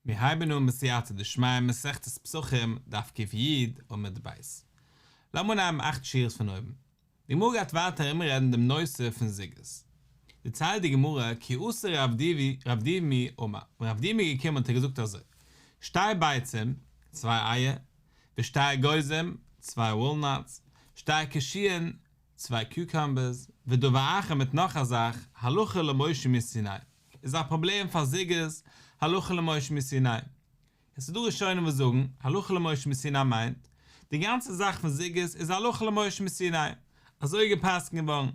מיר הייבן אן בסייעתא דשמיא מסכת פסחים, דף ק"י, עמוד ב'. לאמיר נעמען אכט שורות פון אויבן. די גמרא גייט ווייטער ארומרעדן דעם נושא פון זוגות. דערציילט די גמרא, כי אתא רב דימי אמר, ווען רב דימי איז געקומען האט ער געזאגט אזוי, שתי ביצים, צוויי אייער, ושתי אגוזים, צוויי וואלנאטס, שתי קישואין, צוויי קיוקאמבערס, ודבר אחר מיט נאך א זאך, הלכה למשה מסיני, איז א פראבלעם פאר זוגות, הלכה למשה מסיני. עס איז דא ראשונים וואס זאגן, הלכה למשה מסיני מיינט, די גאנצע זאך פון זוגות איז הלכה למשה מסיני, אזוי גע'פסק'נט געווארן.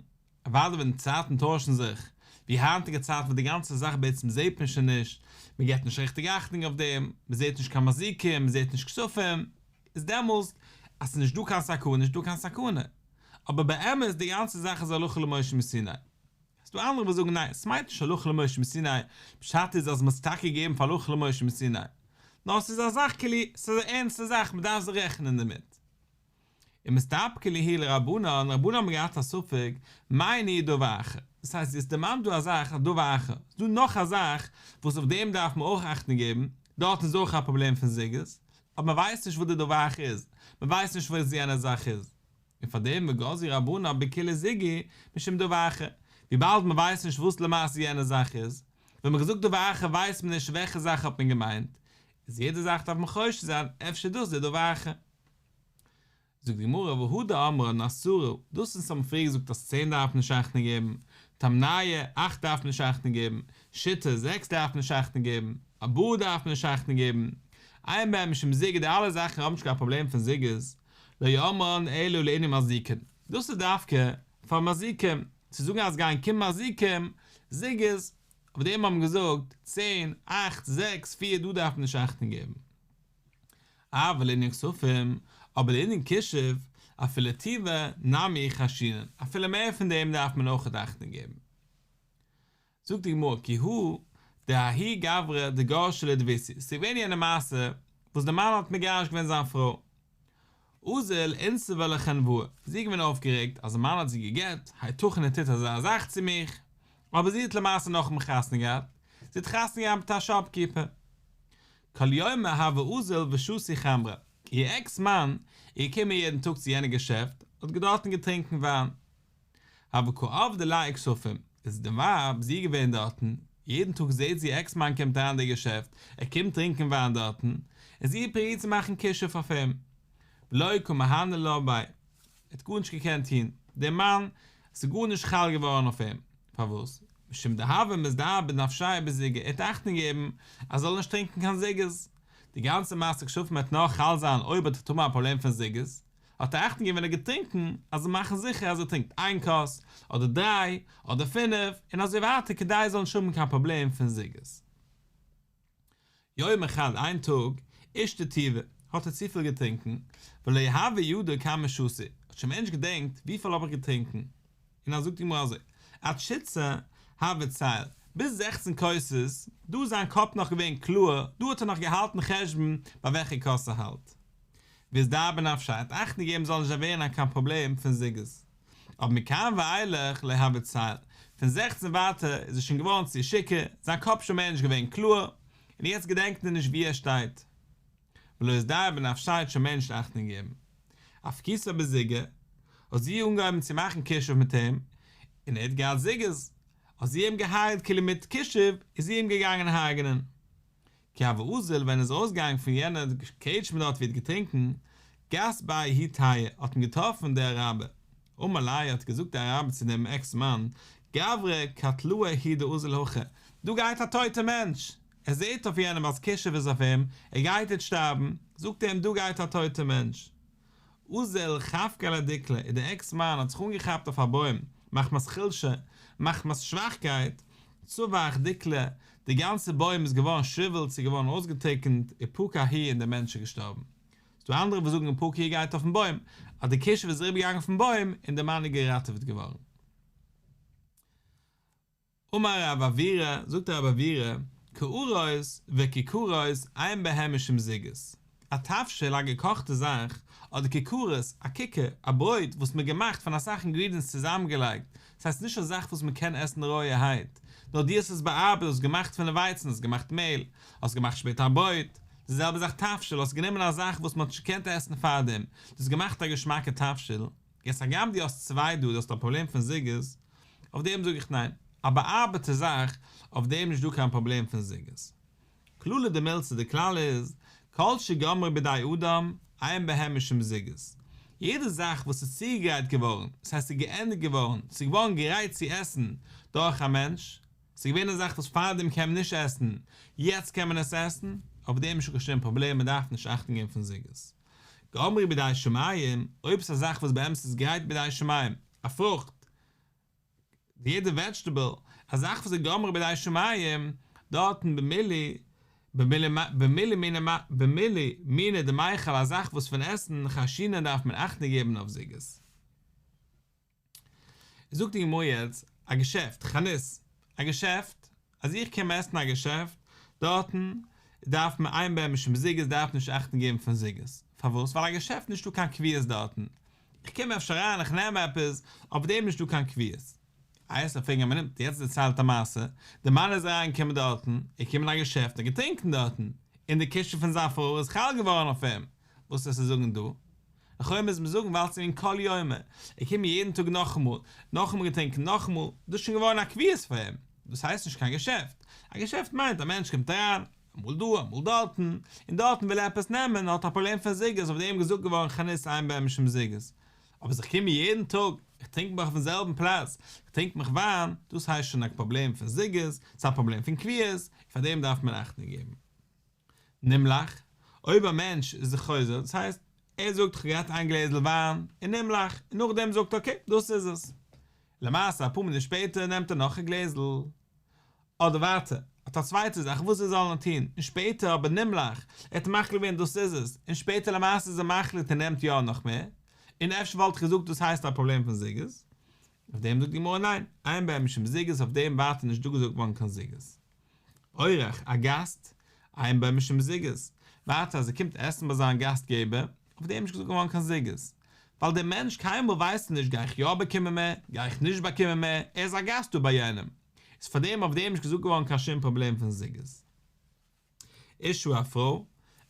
אוודאי ווען די צייטן טוישן זיך, ווי היינטיגע צייטן וואס די גאנצע זאך בעצם זעט מען שוין נישט, מען געבט נישט ריכטיג אכטונג אויף דעם, מען זעט נישט קיין מזיקים, מען זעט נישט כשפים, איז דעמאלסט אז ס'איז נישט דא קיין סכנה נישט דא קיין סכנה. אבער באמת די גאנצע זאך איז הלכה למשה מסיני. ס'דא אנדערע וואס זאגן ניין, ס'מיינט נישט הלכה למשה מסיני, פשט איז אז מ'האט עס טאקע געגעבן פאר הלכה למשה מסיני. נאר ס'איז א זאך כאילו, ס'איז א ערנסטע זאך, מ'דארף זיך רעכענען דערמיט. ומסתפקא להו לרבנן, רבנן האבן געהאט א ספק, מאי ניהו דבר אחר. דאס הייסט, עס דערמאנט דא א זאך א דבר אחר. ס'דא נאך א זאך וואס אויף דעם דארף מען אויך אכטונג געבן, דארט איז אויך א פראבלעם פון זוגות, אבער מ'ווייסט נישט וואס די דבר אחר איז, מ'ווייסט נישט וואס יענע זאך איז. און פאר דעם וגזרו רבנן בכולהו זוגי משום דבר אחר, וויבאלד מען ווייסט נישט וואס למעשה יענע זאך איז, ווען מען האט געזאגט דבר אחר ווייסט מען נישט וועלכע זאך האט מען געמיינט, איז יעדע זאך דארף מען חושש זיין אפשר דאס איז דער דבר אחר. זאגט די גמרא והא דאמרן עשרה, דאס וואס האבן פריער געזאגט אז צען דארף מען נישט אכטונג געבן, תמניא, אכט דארף מען נישט אכטונג געבן, שיתא, זעקס דארף מען נישט אכטונג געבן, ארבעה דארף מען נישט אכטונג געבן, אין בהם משום זוגי די אלע זאכן האבן נישט קיין פראבלעם פון זוגות, לא אמרן אלא לענין מזיקין, דאס איז דווקא פאר מזיקים, צו זאגן אז גייען קומען מזיקים, זוגות, אויף דעם האט מען געזאגט, צען, אכט, זעקס, פיר, דא דארף מען נישט אכטונג געבן. אבל לענין כשפים, אבער לענין כישוף, אפילו טובא נמי חיישינן, אפילו מער פון דעם דארף מען אויכעט אכטונג געבן. זאגט די גמרא כי הא דההוא גברא דגרשיה לדביתהו, ס'איז געווען יענע מעשה וואס די מאן האט מגרש געווען זיין פרוי, אזל אינסבה לחנוואה, זי איז געווען אויפגערעגט אז די מאן האט זי גע'גט, היתכן ער טוט אזא זאך צו מיך, אבער זי האט למעשה נאכדעם חתונה געהאט, זי האט חתונה געהאט מיט א שאפקיפער. כל יומא הוה אזיל ושתי חמרא, איר עקס מאן איז געקומען יעדן טאג צו יענע געשעפט, האט דארטן געטרינקען וויין. הוה קא עבדא ליה וכשפים, איז די ווייב זי געווען דארטן, יעדן טאג זעהט זי עקס מאן קומט אריין די געשעפט, ער קומט טרינקען וויין דארטן, און זי האט פרובירט צו מאכן כישוף אויף אים, ולא קא מהניא לה ביה, ער האט גארנישט געקענט טון, דער מאן, עס איז גארנישט חל געווארן אויף אים, פארוואס? משום דהוה מזדהר בנפשיה בזוגי, ער האט אכטונג געגעבן אז ער זאל נישט טרינקען קיין זוגות, די גאנצע מעשה כשפים וועט נאר חל זיין אויב האט ער טאמער א פראבלעם פון זוגות, האט ער אכטונג געגעבן ווען ער האט געטרינקן אז זאל מאכן זיכער אז ער טרינקט איין כוס, אדער דריי, אדער פינף, און אזוי ווייטער כדי ער זאל נישט האבן קיין פראבלעם פון זוגות. יומא חד איין טאג, אישתי טובא, האט ער צופיל געטרינקן, ולא הוה ידע כמה שתי, האט שוין מער נישט געדענקט וויפיל האב איך געטרינקן, און אז זאגט די גמרא אזוי, עד שיתסר הוה ציל, ביז זעכצן כוסות, דא איז זיין קאפ נאך געווען קלאר, דא האט ער נאך געהאלטן חשבון ביי וועלכע כוס ער האלט. ואזדהר בנפשיה האט אכטונג געגעבן זאל נישט ווערן א קיין פראבלעם פון זוגות. אבער מכאן ואילך לא הוה ציל, פון זעכצן ווייטער איז ער שוין געווארן צו שיכור, זיין קאפ שוין מער נישט געווען קלאר, און יעצט געדענקט ער נישט וואו ער שטייט. ולא אזדהר בנפשיה האט שוין מער נישט אכטונג געגעבן. אפכיתיה בזוגי, האט זי אנגעהויבן צו מאכן כישוף מיט אים, און ער האט געהאט זוגות, האט זי אים געהרג'ט כאילו מיט כישוף איז זי אים געגאנגען הרג'נען. כי הוה אזיל ווען ער איז ארויסגעגאנגען פון יענע קרעטשמע דארט ווי ער האט געטרינקען, גס ביה ההוא טייעא, האט אים געטראפן דער אראבער. אמר ליה האט געזאגט דער אראבער צו דעם עקס מאן, גברא קטלאה הוא דאזיל הכא, דא גייט א טויטער מענטש! ער זעט אויף יענעם אז כישוף איז אויף אים, ער גייט איצט שטארבן, זאגט ער אים דא גייט א טויטער מענטש. אזל חבקיה לדיקלא, און דער עקס מאן האט זיך אנגעכאפט אויף א בוים, מחמת חולשה, מחמת שוואכקייט, צווח דיקלא, די גאנצע בוים איז געווארן שריוולט, ס'איז געווארן אויסגעטריקנט, ופקע הוא און דער מענטש איז געשטארבן. ס'דא אנדערע וואס זאגן ופקע הוא גייט אויפן בוים, אז די כישוף איז אריבערגעגאנגען אויפן בוים און דער מאן איז געראטעוועט געווארן. אמר רב עוירא, זאגט רב עוירא, קערות וככרות אין בהם משום זוגות. א תבשיל, א געקאכטע זאך, אדער כיכרות, א כיכר, א ברויט וואס מ'האט געמאכט פון אסאך אינגרידיענטס צוזאמגעלייגט, ס'הייסט נישט א זאך וואס מ'קען עסן רויערהייט, נאר דו האסט עס באארבעט, האסט געמאכט פון די ווייצן, האסט געמאכט מעהל, האסט געמאכט שפעטער א ברויט, די זעלבע זאך תבשיל, האסט גענומען א זאך וואס מ'האט נישט געקענט עסן פארדעם, דו האסט געמאכט א געשמאקע תבשיל, יעצט הגם דו האסט צוויי דא, דו האסט א פראבלעם פון זוגות, אויף דעם זאג איך ניין, א באארבעטע זאך, אויף דעם נישט דא קיין פראבלעם פון זוגות. כללא דמילתא די כלל איז, כל שגמרו בידי אדם, אין בהם משום זוגות. יעדע זאך וואס איז צוגעגרייט געווארן, דאס הייסט ס'איז געענדיגט געווארן, ס'איז געווארן גרייט צו עסן דורך א מענטש, ס'איז געווען א זאך וואס פארדעם קען מען נישט עסן, יעצט קען מען עס עסן, אויף דעם איז נישט קיין שום פראבלעם, מען דארף נישט אכטונג געבן פון זוגות. גמרו בידי שמים, אויב ס'איז א זאך וואס באמת איז גרייט בידי שמים, א פרוכט, יעדע וועדזשטעבל, א זאך וואס איז גמרו בידי שמים, דארטן במילי, במילי מיני דמיכל א זאך וואס פון עסן, חיישינן דארף מען אכטונג געבן אויף זוגות. זאגט די גמרא יעצט, א געשעפט, חנות, א געשעפט, אז איך קום עסן א געשעפט, דארטן דארף מען אין בהם משום זוגות דארף נישט אכטונג געבן פון זוגות, פארוואס? ווייל א געשעפט נישטא קיין קביעות דארטן, איך קום אפשר אריין איך נעם עפעס, אויף דעם נישטא קיין קביעות. איי וועסט פרעגן א מינוט, יעצט דערציילט א מעשה, די מאן איז אריין געקומען דארטן, ער קומט אין א געשעפט און געטרינקען דארטן, און די כישוף פון זיין פרוי איז חל געווארן אויף אים, וואס וועסטו זאגן דא? לכאו' מוז מען זאגן ווייל ס'איז געווען כל יומא, ער קומט יעדן טאג נאכאמאל, נאכאמאל געטרינקען נאכאמאל, דאס איז שוין געווארן א קביעות פאר אים, דאס הייסט נישט קיין געשעפט, א געשעפט מיינט א מענטש קומט אריין, אמאל דא אמאל דארטן, און דארטן וויל ער עפעס נעמען, האט א פראבלעם פון זוגות, אויף דעם געזאגט געווארן חנות אין בהם משום זוגות, אבער אז איך קום יעדן טאג, איך טרינק מיך אויפן זעלבן פלאץ, איך טרינק מיך וויין, דאס הייסט שוין א פראבלעם פון זוגות, ס'איז א פראבלעם פון קביעות, און פאר דעם דארף מען אכטונג געבן. נמלך, אויב א מענטש איז זיך חוזר, דאס הייסט, ער זאגט איך האב געהאט איין גלעזל וויין, און נמלך, און נאכדעם זאגט ער אקעי, דאס איז עס. למעשה אפאר מינוט שפעטער נעמט ער נאך א גלעזל. אדער ווייטער, האט א צווייטע זאך וואס ער זאל נאר טון, און שפעטער אבער נמלך, ער האט מחליט געווען דאס איז עס, און שפעטער למעשה איז ער מחליט און נעמט יא נאך מער, און אפשר וואלט איך געזאגט דאס הייסט א פראבלעם פון זוגות. אויף דעם זאגט די גמרא ניין, אין בהם משום זוגות אויף דעם ווייטער נישט דא געזאגט געווארן קיין זוגות. אורח, א גאסט, אין בהם משום זוגות, ווייטער אז ער קומט עסן ביי זיין גאסט געבער, אויף דעם נישט געזאגט געווארן קיין זוגות, ווייל דער מענטש קיינמאל ווייסט נישט גיי איך יא באקומען מער, גיי איך נישט באקומען מער, ער איז א גאסט דא ביי יענעם, איז פאר דעם אויף דעם נישט געזאגט געווארן קיין שום פראבלעם פון זוגות. אשה א פרוי,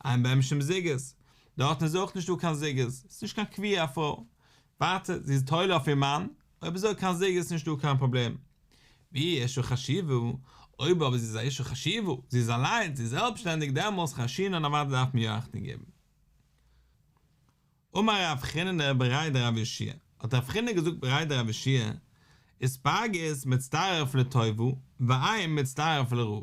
אין בהם משום זוגות, דארטן איז אויך נישטא קיין זוגות, ס'איז נישט קיין קביעה א פרוי, ווייטער, זי איז תולה אויף איר מאן, אויב אזוי קיין זוגות איז נישטא קיין פראבלעם. ואי אשה חשובה, אויב אבער זי איז א אשה חשובה, זי איז אליינס, זי איז זעלבסשטענדיג דעמאלס חיישינן אוודאי דארף מען יא אכטונג געבן. אמר רב חיננא בריה דרב יהושע, האט רב חיננא געזאגט בריה דרב יהושע, איספרגוס מצטרף לטובה ואין מצטרף לרעה.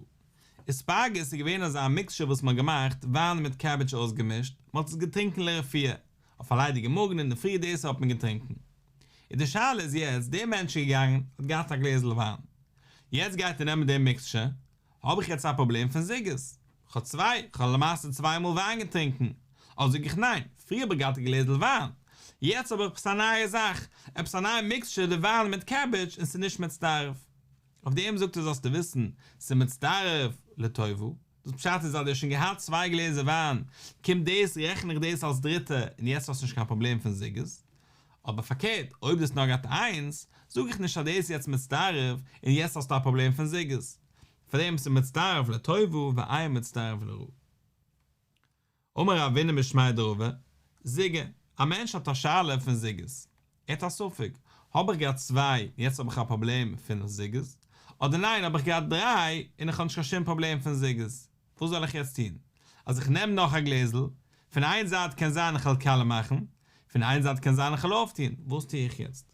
איספרגוס איז געווען אזא מיקסטשער וואס מען האט געמאכט וויין מיט קעבעדזש אויסגעמישט, מען האט עס געטרינקען לרפואה, אויף א ליידיגע מאגן אינדערפרי דאס האט מען געטרינקען. און די שאלה איז יעצט, דער מענטש איז געגאנגען, האט געהאט א גלעזל וויין, יעצט גייט ער נעמען דעם מיקסטשער, האב איך יעצט א פראבלעם פון זוגות, כ'האב צוויי, כ'האב למעשה צוויי מאל וויין געטרינקען, אדער זאג איך ניין, פריער האב איך געהאט א גלעזל וויין, יעצט האב איך עפעס א נייע זאך, עפעס א נייע מיקסטשער די וויין מיט קעבעדזש און ס'איז נישט מצטרף. אויף דעם זאגט ער זאלסטו וויסן, ס'איז מצטרף לטובה, דאס פשט איז אז דו האסט שוין געהאט צוויי גלעזער וויין, קומט דאס רעכן איך דאס אלס דריטע און יעצט האסטו נישט קיין פראבלעם פון זוגות. אבער פארקערט, אויב דו האסט נאר געהאט איינס, זאג איך נישט אז דאס איז יעצט מצטרף און יעצט האסטו א פראבלעם פון זוגות. פאר דעם ס'איז מצטרף לטובה ואין מצטרף לרעה. אמר רבינא משמיה דרבא, זוגה, א מענטש האט א שאלה פון זוגות, ער האט א ספק, האב איך געהאט צוויי און יעצט האב איך א פראבלעם פון זוגות, אדער ניין האב איך געהאט דריי און איך האב נישט קיין שום פראבלעם פון זוגות, וואס זאל איך יעצט טון? אז איך נעם נאך א גלעזל, פון איין זייט קען זיין איך וועל קאליע מאכן, פון איין זייט קען זיין איך וועל אויפטון, וואס טו איך יעצט?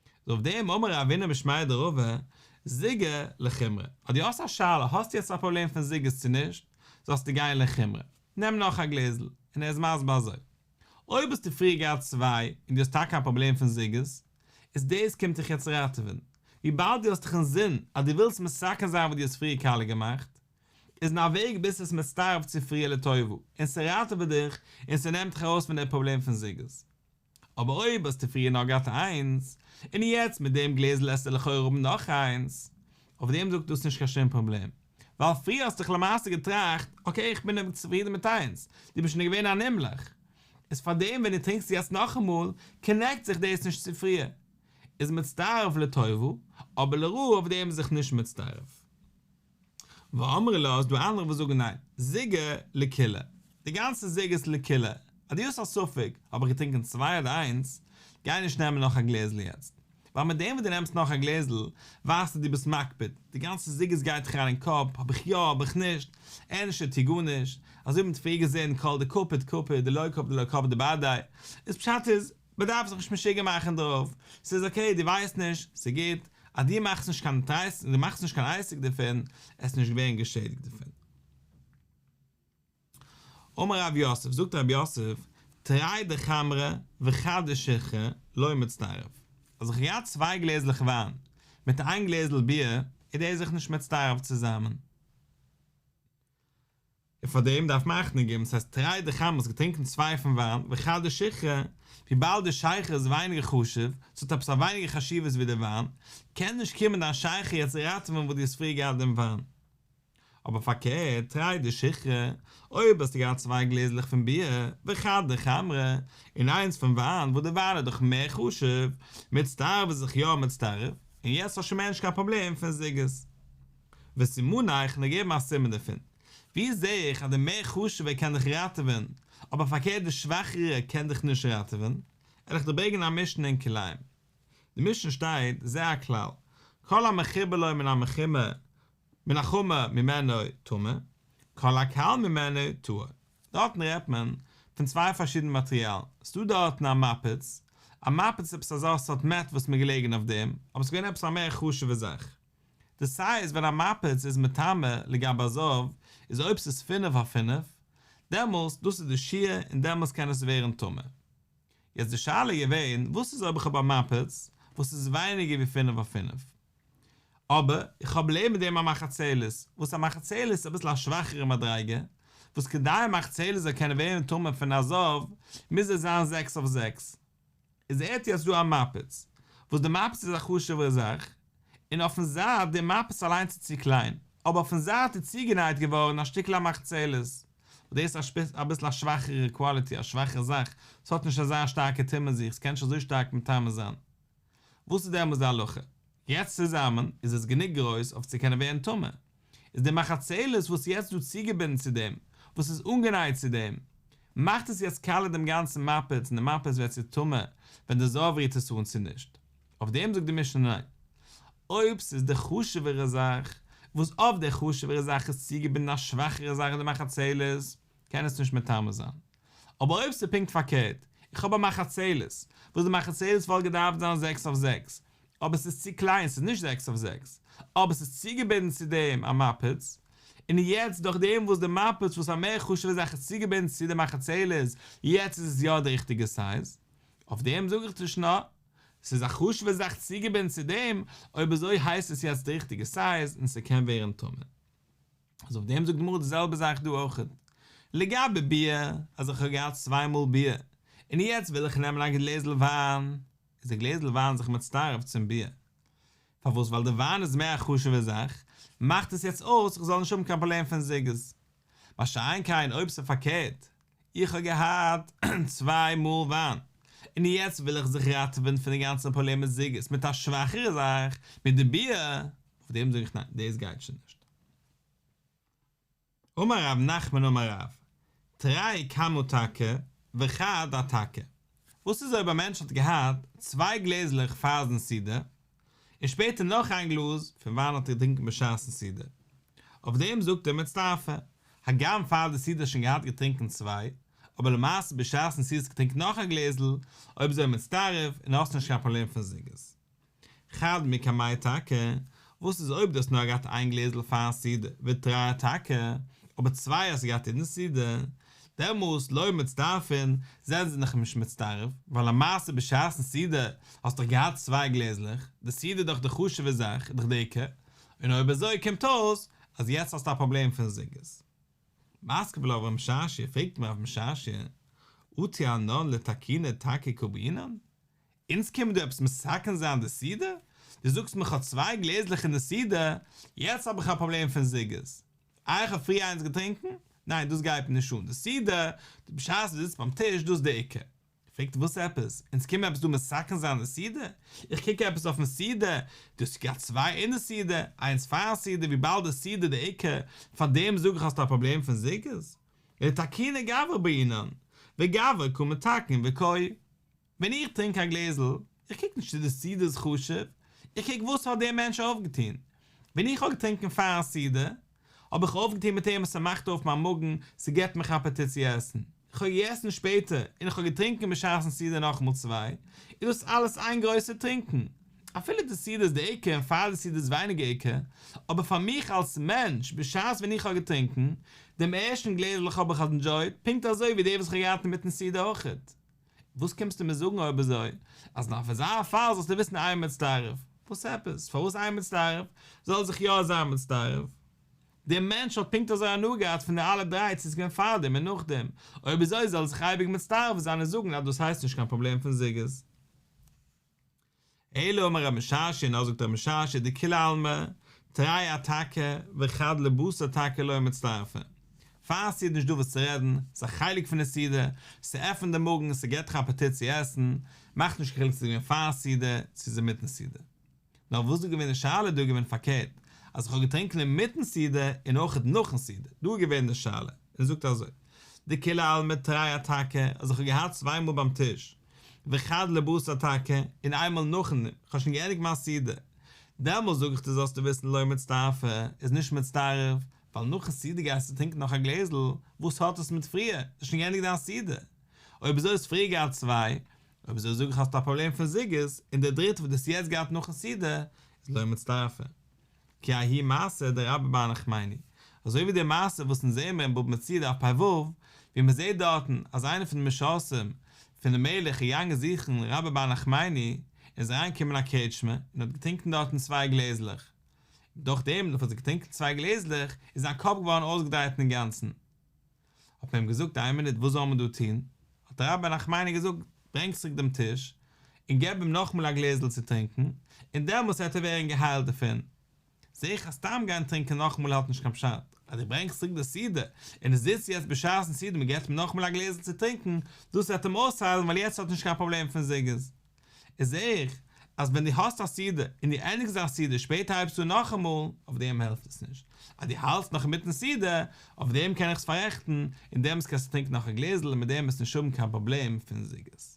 איז אויף דעם אמר רבינא משמיה דרבא, זוגה לחומרא, אז דו האסט א שאלה, האסטו יעצט א פראבלעם פון זוגות צו נישט, זאלסטו גיין לחומרא, נעם נאך א גלעזל, און ער איז מסביר אזוי, אויב האסטו פריער געהאט צוויי און דו האסט טאקע א פראבלעם פון זוגות, איז דאס קומט דיך יעצט ראטעווען, וויבאלד דו האסט דאך אינזין אז דו ווילסט מתקן זיין וואס דו האסט פריער קאליע געמאכט, איז אין א וועג ביסט עס מצטרף צו פריער לטובה, און ס'ראטעוועט דיך און ס'נעמט דיך ארויס פון דער פראבלעם פון זוגות. אבער אויב האסטו פריער נאר געהאט איינס, און יעצט מיט דעם גלעזל עסטו לכאורה האבן נאך איינס, אויף דעם זאגט דאס נישט קיין שום פראבלעם, ווייל פריער האסטו דיך למעשה געטראכט, אקעי איך בין צופרידן מיט איינס, דו ביסט שוין געווען א נמלך. איז פארדעם ווען דו טרינקסט יעצט נאכאמאל, קאנעקט זיך דאס נישט צו פריער. איז מצטרף לטובה, אבער לרעה אויף דעם איז זיך נישט מצטרף. ואמרי לה איז דא אנדערע וואס זאגן ניין, זוגא לקולא, די גאנצע זוג איז לקולא, אז דו האסט א ספק האב איך געטרינקען צוויי אדער איינס, גיי נישט נעמען נאך א גלעזל יעצט, ווייל מיט דעם וואס דו נעמסט נאך א גלעזל ווייזטו דו ביסט מקפיד, די גאנצע זוגות גייט דיך אריין אין קאפ, האב איך יא האב איך נישט, ענדערש טו גארנישט, אזוי ווי מ'האט פריער געזען כל דקפיד קפיד דלא קפיד לא קפדי בהדיה, איז פשט איז, מ'דארף זיך נישט משוגע מאכן דערויף, ס'איז אקעי דו ווייסט נישט, ס'איז גוט, אז דו מאכסט נישט קיין טרייס, דו מאכסט נישט קיין עסק דערפון, עסט נישט ווערן געשעדיגט דערפון. אמר רב יוסף, זאגט רב יוסף, תרי דחמרא וחד דשיכרא לא מצטרף, אז איך האב געהאט צוויי גלעזלעך וויין מיט איין גלעזל ביר, איז דאס זיך נישט מצטרף צוזאמען. און פאר דעם דארף מען אכטונג געבן, ס'הייסט תרי דחמרא האסט געטרינקען צוויי פון וויין, וחד דשיכרא, וויבאלד די שכר איז ווייניגער חשוב, ס'האט עפעס א ווייניגער חשיבות ווי די וויין, קען נישט קומען דיין שכר יעצט ראטעווען וואס דו האסט פריער געהאט דעם וויין. אבער פארקערט, תרי דשיכרא, אויב האסטו געהאט צוויי גלעזלעך פון ביר, וחד דחמרא, און איינס פון וויין, וואס די וויין איז דאך מער חשוב, מצטרף איז זיך יא מצטרף, און יעצט האסט שוין מער נישט קיין פראבלעם פון זוגות. וסימנא, איך וועל געבן א סימן דערפון. ווי זע איך אז די מער חשוב'ע קען דיך ראטעווען, אבער פארקערט די שוואכערע קען דיך נישט ראטעווען? וועל איך דיר ברענגען א משנה אין כלאים. די משנה שטייט, זה הכלל, כל המחובר לו מן המחומר מן החמור ממנו טמא, כל הקל ממנו טהור. דארטן רעדט מען פון צוויי פארשידענע מאטריאלן, ס'דא דארטן א מפץ, א מפץ איז עפעס אזא סארט מעט וואס מ'איז געלעגן אויף דעם, אבער ס'איז געווען עפעס א מער חשוב'ע זאך. די סייז ווען א מפץ איז מטמא לגבי א זב איז אויב ס'איז פינף אויף פינף, דעמאלס דאס איז די שיעור און דעמאלס קען עס ווערן טמא. יעצט די שאלה איז געווען וואס איז אויב איך האב א מפץ וואס איז ווייניגער ווי פינף אויף פינף, אבער איך האב לעבן דעם א מחצלת, וואס א מחצלת איז אביסל א שוואכערע מדריגה, וואס כדי א מחצלת זאל קענען ווערן טמא פון א זב מוז עס זיין זעקס אויף זעקס. איז ער האט יעצט דא א מפץ, וואס די מפץ איז א חשוב'ערע זאך, און אויפן זייט די מפץ אליינס איז צו קליין, אבער אויפן זייט איז צוגענייט געווארן א שטיקל א מחצלת, וואס דאס איז אביסל א שוואכערע קוואליטי, א שוואכערע זאך, ס'האט נישט אזא שטארקע טומאה אין זיך, ס'קען נישט אזוי שטארק מטמא זיין. וואס איז דעמאלס די הלכה? יעצט צוזאמען איז עס גענוג גרויס אויף צו קענען ווערן טמא. איז די מחצלת וואס איז יעצט דא צוגעבינדן צו דעם, וואס איז אנגענייט צו דעם, מאכט עס יעצט קאליע דעם גאנצן מפץ און די מפץ ווערט צו טמא ווען די זב רירט עס אן צו נישט. אויף דעם זאגט די משנה ניין. אויב ס'איז די חשוב'ערע זאך, וואס אויף די חשוב'ערע זאך איז צוגעבינדן א שוואכערע זאך די מחצלת, קען עס נישט מטמא זיין. אבער אויב ס'איז פונקט פארקערט, איך האב א מחצלת, וואס די מחצלת וואלט געדארפט זיין זעקס אויף זעקס, אבער ס'איז צו קליין, ס'איז נישט זעקס אויף זעקס, אבער ס'איז צוגעבינדן צו דעם א מפץ, און יעצט דורך דעם וואס די מפץ וואס א מער חשוב'ע זאך איז צוגעבינדן צו די מחצלת, יעצט איז עס יא די ריכטיגע סייז, אויף דעם זאג איך דיר שנא, ס'איז א חשוב'ע זאך צוגעבינדן צו דעם, אויב אזוי הייסט עס יעצט די ריכטיגע סייז און ס'קען ווערן טמא. אז אויף דעם זאגט די גמרא די זעלבע זאך דא אויכעט. לגבי ביר, אז איך האב געהאט צוויי מאל ביר, און יעצט וויל איך נעמען א גלעזל וויין, איז די גלעזל וויין זיך מצטרף צום ביר. פארוואס? ווייל די וויין איז מער א חשוב'ע זאך, מאכט עס יעצט אויס איך זאל נישט האבן קיין פראבלעם פון זוגות. מה שאין כן אויב ס'איז פארקערט, איך האב געהאט צוויי מאל וויין, און יעצט וויל איך זיך ראטעווען פון די גאנצע פראבלעם מיט זוגות מיט א שוואכערע זאך, מיט די ביר, אויף דעם זאג איך ניין, דאס גייט שוין נישט. אמר רב נחמן אמר רב, תרי קמא תכא וחד אתכא, וואס איז אויב א מענטש האט געהאט צוויי גלעזלעך פארן סעודה, און שפעטער נאך איין גלאז פון וויין האט ער געטרינקען בשעת'ן סעודה, אויף דעם זאגט ער מצטרפי, הגם פאר די סעודה האט שוין געהאט געטרינקען צוויי, אבער למעשה בשעת'ן סעודה האסט געטרינקען נאך א גלעזל, אויב אזוי מצטרף, און האסט נישט קיין פראבלעם פון זוגות. חד מקמיה תכא, וואס איז אויב דו האסט נאר געהאט איין גלעזל פארן סעודה ותרי אתכא, אבער צוויי האסטו געהאט אין די סעודה, דעמאלס לא מצטרפין, זענען זיי נאך נישט מצטרף, ווייל למעשה בשעת'ן סעודה האסט דאך געהאט צוויי גלעזלעך, די סעודה איז דאך די חשוב'ע זאך, איז דאך די עיקר, און אויב אזוי קומט אויס אז יעצט האסטו א פראבלעם פון זוגות. מתקיף לה רב משרשיא, פרעגט אים רב משרשיא, אטו אנן לתקוני תכא קא בעינן? אונז קומען דא עפעס מתקן זיין די סעודה? דו זאגסט מיר כ'האב צוויי גלעזלעך אין די סעודה, יעצט האב איך א פראבלעם פון זוגות. איי איך האב פריער איינס געטרינקן? ניין דאס גייט מיר נישט אן, די סעודה, בשעת דו זיצט ביים טיש, דאס איז די עיקר. פרעגט וואס עפעס? אונז קומען עפעס דא מתקן זיין די סעודה? איך קוק עפעס אויפן סעודה? דו האסט געהאט צוויי אין די סעודה, איינס פארן סעודה, וויבאלד די סעודה איז די עיקר, פארדעם זאג איך האסטו א פראבלעם פון זוגות? לתקוני גברא בעינן, וגברא קא מתקן וקאי. ווען איך טרינק א גלעזל, איך קוק נישט צו די סעודה איז חשוב, איך קוק וואס האט דער מענטש אויפגעטון. ווען איך האב געטרינקען פארן סעודה, האב איך אויפגעטון מיט אים אז ס'מאכט אויף מיין מאגן, ס'געבט מיך אפעטיט צו עסן. איך האב געגעסן שפעטער, און איך האב געטרינקען בשעת'ן סעודה נאכאמאל צוויי, איז דאס אלעס איין גרויסע טרינקען. אפילו די סעודה איז די עיקר און פאר די סעודה איז ווייניגער עיקר, אבער פאר מיך אלס מענטש, בשעת ווען איך האב געטרינקען, דעם ערשטן גלעזל האב איך ענדזשויט, פונקט אזוי ווי די וואס איך האב געהאט אינמיטן סעודה אויכעט. וואס קומסטו מיר זאגן אויב אזוי, אז נאר אויף אזא פאל זאלסטו וויסן אין מצטרף? וואס עפעס? פארוואס אין מצטרף? זאל זיך יא זיין מצטרף. דער מענטש האט פונקט אזוי הנאה געהאט פון די אלע דריי צו ס'איז געווען פארדעם און נאכדעם, אויב אזוי זאל זיך אייביג מצטרף זיין און זאגן אז דאס הייסט נישט קיין פראבלעם פון זוגות. אלא אמר רב משרשיא, נאר זאגט רב משרשיא דכולי עלמא, תרי אתכא וחד לבתר תכא לא מצטרפי. פאר סעודה נישט דא וואס צו רעדן, ס'איז א חלק פון די סעודה, ס'עפנט די מאגן, ס'געט דיך אפעטיט צו עסן, מאכט נישט קיין חילוק צו ס'איז געווען פאר סעודה צו ס'איז אינמיטן סעודה. נאר וואס איז דא געווען די שאלה דא איז געווען פארקערט, אז איך האב געטרינקען אינמיטן סעודה און אויכעט נאכן סעודה, דא איז געווען די שאלה, און זאגט אזוי, דכולי עלמא תרי אתכא, אז איך האב געהאט צוויי מאל ביים טיש, וחד לבתר תכא, און איינמאל נאכן, איך האב שוין געענדיגט מיין סעודה, דעמאלס זאג איך דיר זאלסטו וויסן לא מצטרפי, איז נישט מצטרף, ווייל נאכן סעודה גייסטו טרינקען נאך א גלעזל, וואס האט עס מיט פריער, דו האסט שוין געענדיגט דיין סעודה, אויב אזוי האסט פריער געהאט צוויי, אויב אזוי זאג איך האסטו א פראבלעם פון זוגות, און דער דריטע וואס דו האסט יעצט געהאט נאכן סעודה, איז לא מצטרפי. כי ההיא מעשה דרבה בר נחמני, אזוי ווי די מעשה וואס אונז זעהן מיר אין בבא מציעא דף פ ו, ווי מען זעהט דארטן אז איינער פון די משרתים פונעם מלך איז געגאנגען זוכן רבה בר נחמני, און איז אריינגעקומען אין א קרעטשמע, און האט געטרינקען דארטן צוויי גלעזלעך. דורך דעם וואס ער האט געטרינקען צוויי גלעזלעך, איז זיין קאפ געווארן אויסגעדרייט אינגאנצן. האט מען אים געזאגט, איין מינוט, וואס זאל מען דא טון? האט רבה בר נחמני געזאגט, ברענג צוריק דעם טיש, און געב אים נאכאמאל א גלעזל צו טרינקען, און דעמאלס וועט ער ווערן געהיילט דערפון. זע איך אז סתם גיין טרינקען נאכאמאל האט נישט קיין פשט, אז דו ברענגסט צוריק די סעודה, און ער זיצט יעצט בשעת'ן סעודה מען געבט אים נאכאמאל א גלעזל צו טרינקען, דאס וועט אים אויסהיילן ווייל יעצט האט ער נישט קיין פראבלעם פון זוגות. איז זע איך אז ווען דו האסט א סעודה און דו ענדיגסט דיין סעודה שפעטער הייבסטו אן נאכאמאל, אויף דעם העלפט עס נישט. אז דו האלטסט נאך אינמיטן סעודה, אויף דעם קען איך עס פאררעכטן, און דעמאלס קענסטו טרינקען נאך א גלעזל און מיט דעם וועסטו נישט האבן קיין פראבלעם פון זוגות.